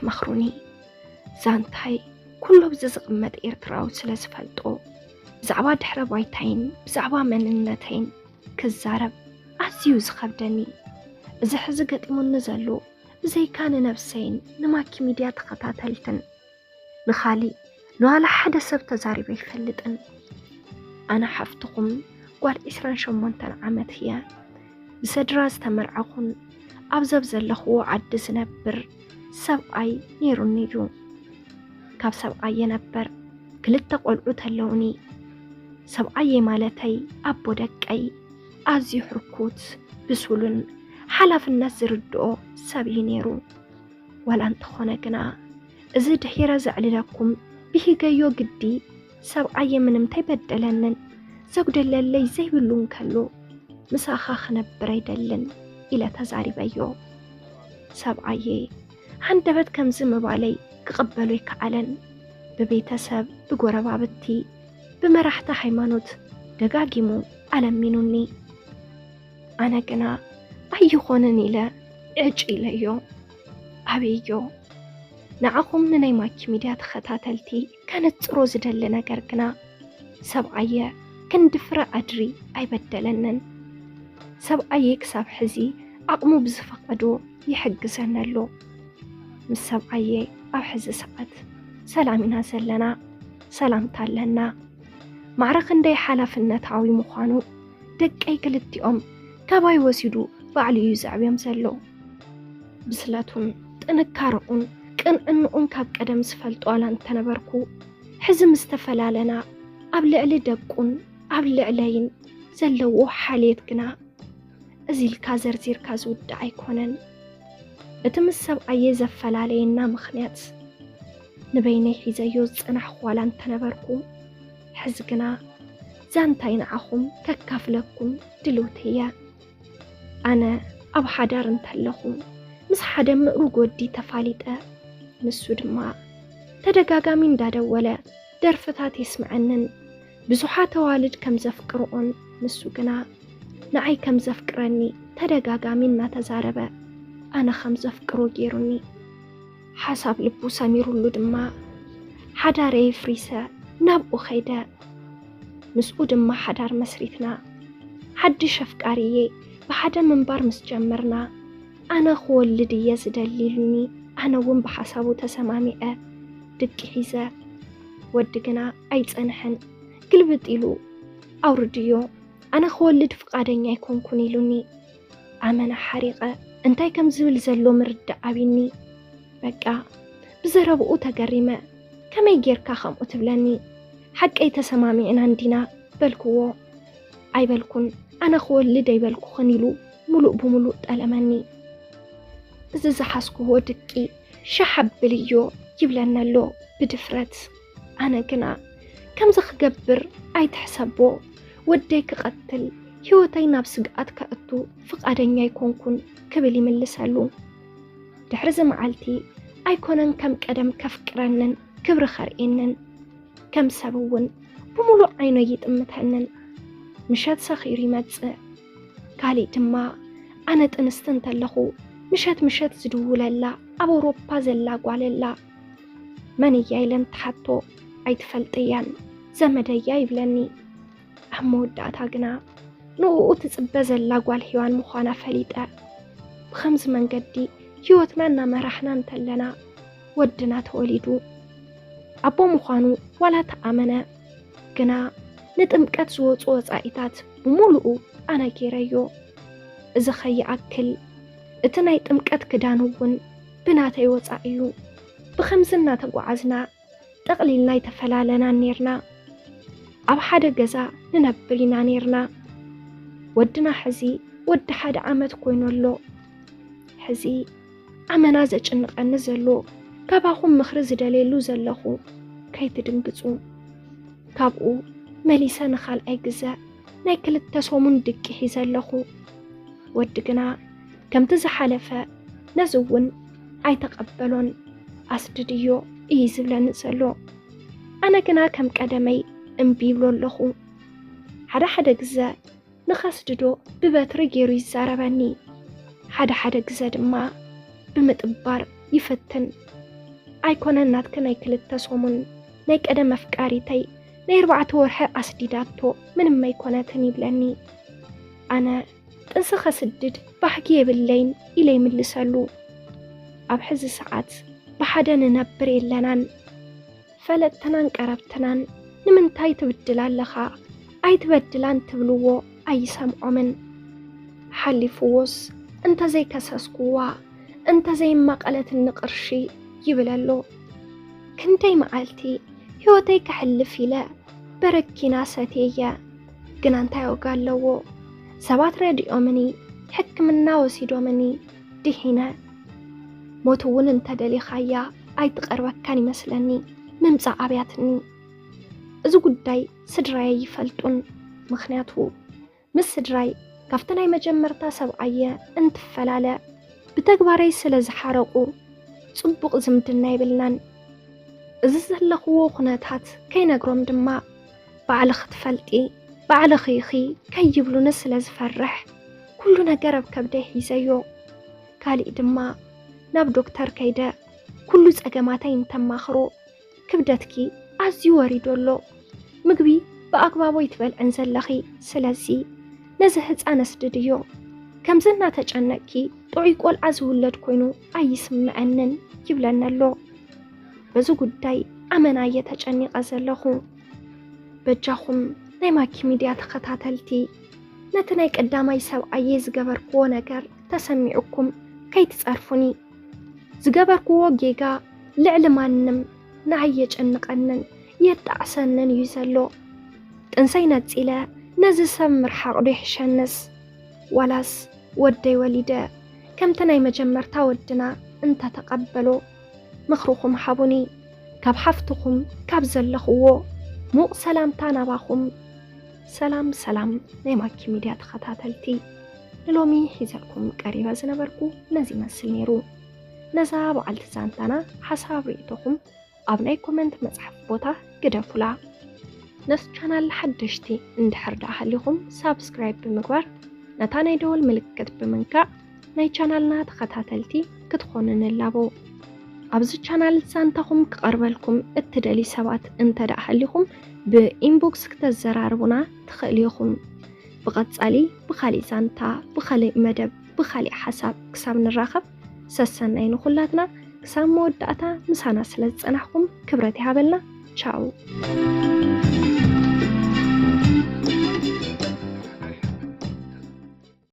መኽሩኒ። ዛንታይ ኩሉ ኣብዚ ዝቕመጥ ኤርትራዊ ስለ ዝፈልጦ፣ ብዛዕባ ድሕረ ባይታይን ብዛዕባ መንነተይን ክዛረብ ኣዝዩ ዝኸብደኒ። እዚ ሕዚ ገጢሙኒ ዘሎ ብዘይካ ንነብሰይን ንማኪ ሚድያ ተኸታተልትን ንኻሊእ ንዋላ ሓደ ሰብ ተዛሪበ ኣይፈልጥን። ኣነ ሓፍትኹም ጓል ዒስራን ሸሞንተን ዓመት እየ። ብሰድራ ዝተመርዐኹን ኣብ ዘብ ዘለኽዎ ዓዲ ዝነብር ሰብኣይ ነይሩኒ እዩ። ካብ ሰብኣየ ነበር ክልተ ቆልዑ ተለውኒ። ሰብኣየ ማለተይ ኣቦ ደቀይ ኣዝዩ ሕርኩት፣ ብሱልን ሓላፍነት ዝርድኦ ሰብ እዩ ነይሩ። ዋላ እንተኾነ ግና እዚ ድሒረ ዘዕልለኩም ብሂገዮ ግዲ ሰብኣየ ምንም ተይበደለንን ዘጉደለለይ ዘይብሉ እንከሎ ምሳኻ ክነብር ኣይደልን ኢለ ተዛሪበዮ። ሰብኣየ ሃንደበት ከምዚ ምባለይ ክቕበሎ ኣይከኣለን። ብቤተሰብ፣ ብጎረባብቲ፣ ብመራሕቲ ሃይማኖት ደጋጊሙ ኣለሚኑኒ። ኣነ ግና ኣይኾንን ኢለ ዕጭ ኢለዮ። ኣበዮ ንዓኹም ንናይ ማኪ ሚድያ ተኸታተልቲ ከነጽሮ ዝደሊ ነገር ግና ሰብኣየ ክንዲ ፍረ ኣድሪ ኣይበደለንን። ሰብኣየ ክሳብ ሕዚ ዓቕሙ ብዝፈቐዶ ይሕግዘኒ ኣሎ። ምስ ሰብኣየ ኣብ ሕዚ ሰዓት ሰላም ኢና ዘለና፣ ሰላምታ ኣለና። ማዕረ ክንደይ ሓላፍነታዊ ምዃኑ ደቀይ ክልቲኦም ካባይ ወሲዱ ባዕሉ እዩ ዘዕብዮም ዘሎ። ብስለቱን ጥንካረኡን ቅንዕንኡን ካብ ቀደም ዝፈልጦ ዋላ እንተነበርኩ፣ ሕዚ ምስ ተፈላለና ኣብ ልዕሊ ደቁን ኣብ ልዕለይን ዘለዎ ሓልየት ግና እዚ ኢልካ ዘርዚርካ ዝውዳእ ኣይኮነን። እቲ ምስ ሰብኣየ ዘፈላለየና ምኽንያት ንበይነይ ሒዘዮ ዝጸናሕኩ ዋላ እንተነበርኩ፣ ሕዚ ግና ዛንታይ ንዓኹም ከካፍለኩም ድልውቲ እየ። ኣነ ኣብ ሓዳር እንተለኹ ምስ ሓደ ምእሩግ ወዲ ተፋሊጠ፣ ንሱ ድማ ተደጋጋሚ እንዳደወለ ደርፍታት የስምዐንን ብዙሓት ኣዋልድ ከም ዘፍቅርኦን ንሱ ግና ንዓይ ከም ዘፍቅረኒ ተደጋጋሚ እናተዛረበ ኣነ ከም ዘፍቅሮ ገይሩኒ። ሓሳብ ልቡ ሰሚሩሉ ድማ ሓዳረይ ፍሪሰ ናብኡ ኸይደ። ምስኡ ድማ ሓዳር መስሪትና። ሓድሽ ኣፍቃሪዬ ብሓደ ምንባር ምስ ጀመርና ኣነ ክወልድ እየ ዝደሊ ኢሉኒ። ኣነ እውን ብሓሳቡ ተሰማሚዐ ድቂ ሒዘ። ወዲ ግና ኣይጸንሐን። ግልብጥ ኢሉ ኣውርድዮ፣ ኣነ ክወልድ ፍቓደኛ ኣይኮንኩን ኢሉኒ። ኣመና ሓሪቐ እንታይ ከም ዝብል ዘሎ ምርዳእ ኣቢኒ። በቃ ብዘረብኡ ተገሪመ። ከመይ ጌርካ ከምኡ ትብለኒ? ሓቀይ ተሰማሚዕና እንዲና በልክዎ። ኣይበልኩን፣ ኣነ ክወልድ ኣይበልኩኽን ኢሉ ሙሉእ ብሙሉእ ጠለመኒ። እዚ ዝሓዝክዎ ድቂ ሻሕ ኣብልዮ ይብለኒ ኣሎ ብድፍረት። ኣነ ግና ከምዚ ክገብር ኣይትሕሰቦ፣ ወደይ ክቐትል፣ ህይወተይ ናብ ስግኣት ከእቱ ፍቓደኛ ኣይኮንኩን ክብል ይምልሰሉ። ድሕሪ እዚ መዓልቲ ኣይኮነን ከም ቀደም ከፍቅረንን ክብሪ ከርእየንን፣ ከም ሰብ እውን ብምሉእ ዓይኑ ኣይጥምተንን። ምሸት ሰኺሩ ይመጽእ። ካሊእ ድማ ኣነ ጥንስቲ እንተለኹ ምሸት ምሸት ዝድውለላ ኣብ ኣውሮፓ ዘላ ጓል ኣላ። መን እያ ኢለ እንትሓቶ ኣይትፈልጥያን፣ ዘመደያ ይብለኒ። ኣብ መወዳእታ ግና ንእኡ ትጽበ ዘላ ጓል ሄዋን ምዃና ፈሊጠ። ብኸምዚ መንገዲ ህይወትና እናመራሕና እንተለና ወድና ተወሊዱ። ኣቦ ምዃኑ ዋላ ተኣመነ፣ ግና ንጥምቀት ዝወጹ ወጻኢታት ብምሉኡ ኣነ ገይረዮ። እዚ ኸይኣክል እቲ ናይ ጥምቀት ክዳን እውን ብናተይ ወጻኢ'ዩ። ብኸምዚ እናተጓዓዝና ጠቕሊልና ኣይተፈላለናን ኔርና። ኣብ ሓደ ገዛ ንነብር ኢና ኔርና። ወድና ሕዚ ወዲ ሓደ ዓመት ኮይኑ ኣሎ። ሕዚ ኣመና ዘጭንቐኒ ዘሎ ካባኹም ምኽሪ ዝደልየሉ ዘለኹ፣ ከይትድንግጹ። ካብኡ መሊሰ ንኻልኣይ ግዘ ናይ ክልተ ሰሙን ድቂ ሒዘ ኣለኹ። ወዲ ግና ከምቲ ዝሓለፈ ነዚ እውን ኣይተቐበሎን። ኣስድድዮ እዩ ዝብለኒ ዘሎ። ኣነ ግና ከም ቀደመይ እምቢ ይብሎ ኣለኹ። ሓደ ሓደ ግዘ ንኸስድዶ ብበትሪ ገይሩ ይዛረበኒ። ሓደ ሓደ ግዘ ድማ ብምጥባር ይፍትን። ኣይኮነን ናትኪ ናይ ክልተ ሰሙን፣ ናይ ቀደም ኣፍቃሪተይ ናይ ኣርባዕተ ወርሒ ኣስዲዳቶ፣ ምንም ኣይኮነትን ይብለኒ። ኣነ ጥንሲ ከስድድ ባህጊ የብለይን ኢለ ይምልሰሉ። ኣብ ሕዚ ሰዓት ብሓደ ንነብር የለናን። ፈለጥትናን ቀረብትናን ንምንታይ ትብድል ኣለኻ ኣይትበድላን ትብልዎ ኣይሰምዖምን። ሓሊፍዎስ እንተዘይከሰስኩዋ እንተዘይማቐለትኒ ቅርሺ ይብል ኣሎ። ክንደይ መዓልቲ ህይወተይ ከሕልፍ ኢለ በረኪና ሰትየየ። ግና እንታይ ዋጋ ኣለዎ? ሰባት ረዲኦምኒ፣ ሕክምና ወሲዶምኒ፣ ድሒነ። ሞት እውን እንተደሊኻያ ኣይትቐርበካን ይመስለኒ፣ ምምጻእ ኣብያትኒ። እዚ ጉዳይ ስድራይ ይፈልጡን፣ ምኽንያቱ ምስ ስድራይ ካብቲ ናይ መጀመርታ ሰብኣየ እንትፈላለ ብተግባረይ ስለ ዝሓረቑ ጽቡቕ ዝምድና የብልናን። እዚ ዘለኽዎ ኩነታት ከይነግሮም ድማ ባዕልኺ ትፈልጢ፣ ባዕልኺ ኢኺ ከይብሉኒ ስለ ዝፈርሕ ኩሉ ነገር ኣብ ከብደይ ሒዘዮ። ካሊእ ድማ ናብ ዶክተር ከይደ ኩሉ ጸገማተይ እንተማኽሮ ክብደትኪ ኣዝዩ ወሪዱ ኣሎ። ምግቢ ብኣግባቡ ኣይትበልዕን ዘለኺ። ስለዚ ነዚ ህፃን ኣስድድዮ። ከምዚ እናተጨነቅኪ ጥዑይ ቆልዓ ዝውለድ ኮይኑ ኣይስምዐንን ይብለኒ ኣሎ። በዚ ጉዳይ ኣመና እየ ተጨኒቐ ዘለኹ። በጃኹም ናይ ማኪ ሚድያ ተኸታተልቲ ነቲ ናይ ቀዳማይ ሰብኣየ ዝገበርክዎ ነገር ተሰሚዑኩም ከይትጸርፉኒ። ዝገበርክዎ ጌጋ ልዕሊ ማንም ንዓይ የጨንቐንን የጣዕሰንን እዩ ዘሎ። ጥንሰይ ነጺለ ነዚ ሰብ ምርሓቕ ዶ ይሕሸንስ? ዋላስ ወደይ ወሊደ ከምቲ ናይ መጀመርታ ወድና እንተተቐበሎ? ምኽርኹም ሃቡኒ። ካብ ሓፍትኹም ካብ ዘለኽዎ ሙቕ ሰላምታ ናባኹም። ሰላም ሰላም ናይ ማኪ ሚድያ ተኸታተልቲ፣ ንሎሚ ሒዘልኩም ቀሪበ ዝነበርኩ ነዚ ይመስል ነይሩ። ነዛ በዓልቲ ዛንታና ሓሳብ ርእይቶኹም ኣብ ናይ ኮመንት መጽሓፍ ቦታ ግደፉላ። ነዚ ቻናል ሓደሽቲ እንድሕር ደኣ ሃሊኹም ሳብስክራይብ ብምግባር ነታ ናይ ደወል ምልክት ብምንካእ ናይ ቻናልና ተኸታተልቲ ክትኾኑ ንላቦ። ኣብዚ ቻናል ዛንታኹም ክቐርበልኩም እትደልዩ ሰባት እንተ ደኣ ሃሊኹም ብኢንቦክስ ክተዘራርቡና ትኽእሉ ኢኹም። ብቐጻሊ ብኻሊእ ዛንታ፣ ብኻሊእ መደብ፣ ብኻሊእ ሓሳብ ክሳብ ንራኸብ ሰሰናይ ንኹላትና። ክሳብ መወዳእታ ምሳና ስለ ዝጸናሕኩም ክብረት ይሃበልና። ቻው።